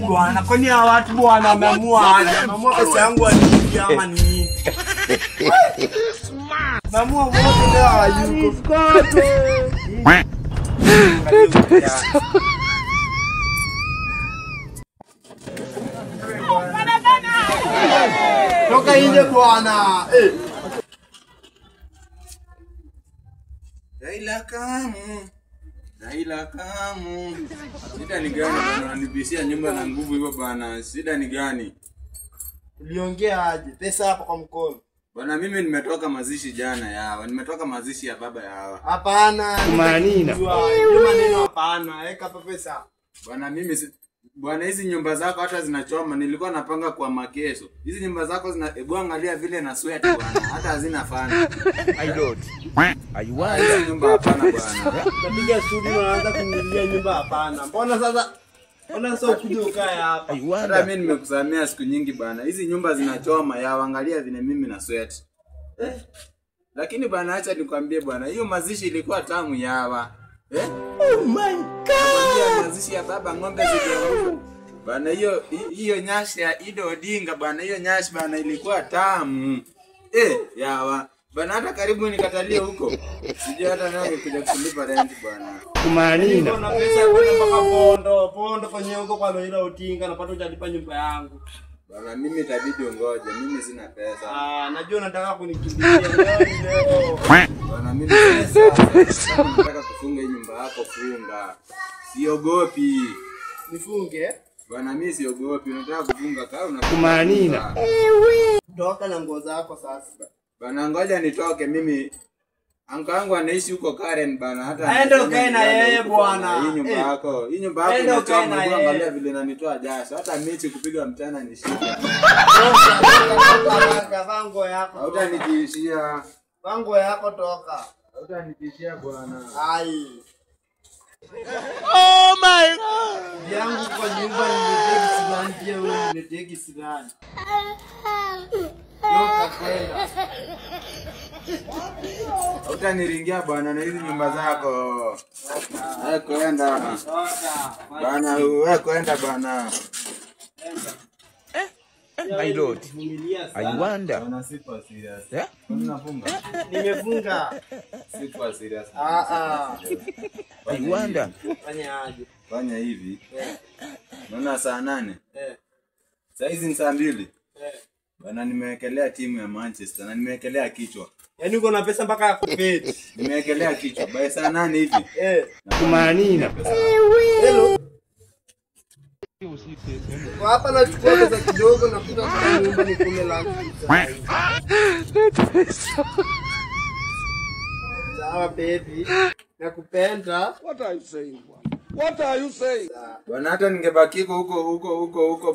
Bwana, kwani hawa watu bwana wameamua aje? Wameamua pesa yangu waniibie ama nini? Wameamua wote leo hawayuko. Toka nje bwana. Raila kamu. Raila kamu. Shida ni gani bwana? Unanibishia nyumba na nguvu hivyo bwana. Shida ni gani? Uliongea aje? Pesa hapa kwa mkono. Bwana mimi nimetoka mazishi jana yawa. Nimetoka mazishi ya baba yawa. Hapana. Kumanina. Hiyo maneno hapana. Weka hapa pesa. Bwana mimi bwana hizi nyumba zako hata zinachoma. Nilikuwa napanga kwa makeso. Hizi nyumba zako zina, hebu angalia vile na sweat bwana. Hata hazina fana. I don't. I want. Hizi nyumba hapana bwana. Napiga shughuli unaanza kunilia nyumba hapana. Mbona sasa? Mbona sasa ukuje ukae hapa? Hata mimi nimekusamea siku nyingi bwana. Hizi nyumba zinachoma ya angalia vile mimi na sweat. Lakini bwana acha nikwambie bwana, hiyo mazishi ilikuwa tamu yawa. Oh my God. Mazishi ya baba ng'ombe zilianguka. Bwana hiyo nyashi ya Ido Odinga bwana, hiyo nyashi bwana ilikuwa tamu. Yawa. Bwana hata karibu nikatalie huko. Sijui hata nani kuja kulipa rent bwana. Kumanina. Kuna pesa kwenda mpaka Bondo, Bondo kwenye huko kwa Raila Odinga napata hujalipa nyumba yangu. Bwana mimi itabidi ungoje, mimi sina pesa. Ah, najua unataka kunikimbilia leo. Bwana mimi sina pesa. Nataka kufunga hii nyumba yako, funga. Siogopi. Nifunge? Bwana mimi siogopi, unataka kufunga kaa unafunga. Kumanina. Toka na nguo zako sasa. Bwana ngoja nitoke mimi. Anko yangu anaishi huko Karen bana, hata aende ukae na yeye bwana. Hii nyumba yako, hii nyumba yako inachoma, angalia vile inanitoa jasho. Hata mechi kupiga mchana ni shida. Toka bango yako. Hautanitishia. Bango yako toka. Hautanitishia bwana. Ai. Oh my God. Yangu kwa nyumba nimeteki sidani pia wewe nimeteki sidani. Toka kwenda. Hutaniringia bwana na hizi nyumba zako. Wewe kwenda. Bwana wewe kwenda bwana. My Lord. I wonder. Bwana sipo serious. Unafunga? Nimefunga. Sipo serious. I wonder. Fanya aje? Fanya hivi. Naona saa 8. Saa hizi ni saa 2. Bwana nimewekelea timu ya Manchester na nimewekelea kichwa. Yaani uko na pesa mpaka ya kubet. Nimewekelea kichwa. By saa 8 hivi. Kumanina. Hello. Kwa hapa nachukua pesa kidogo na kuta kwa nyumba nikule lunch. Sawa baby. Nakupenda. What are you saying? What are you saying? Bwana hata ningebaki huko huko huko huko.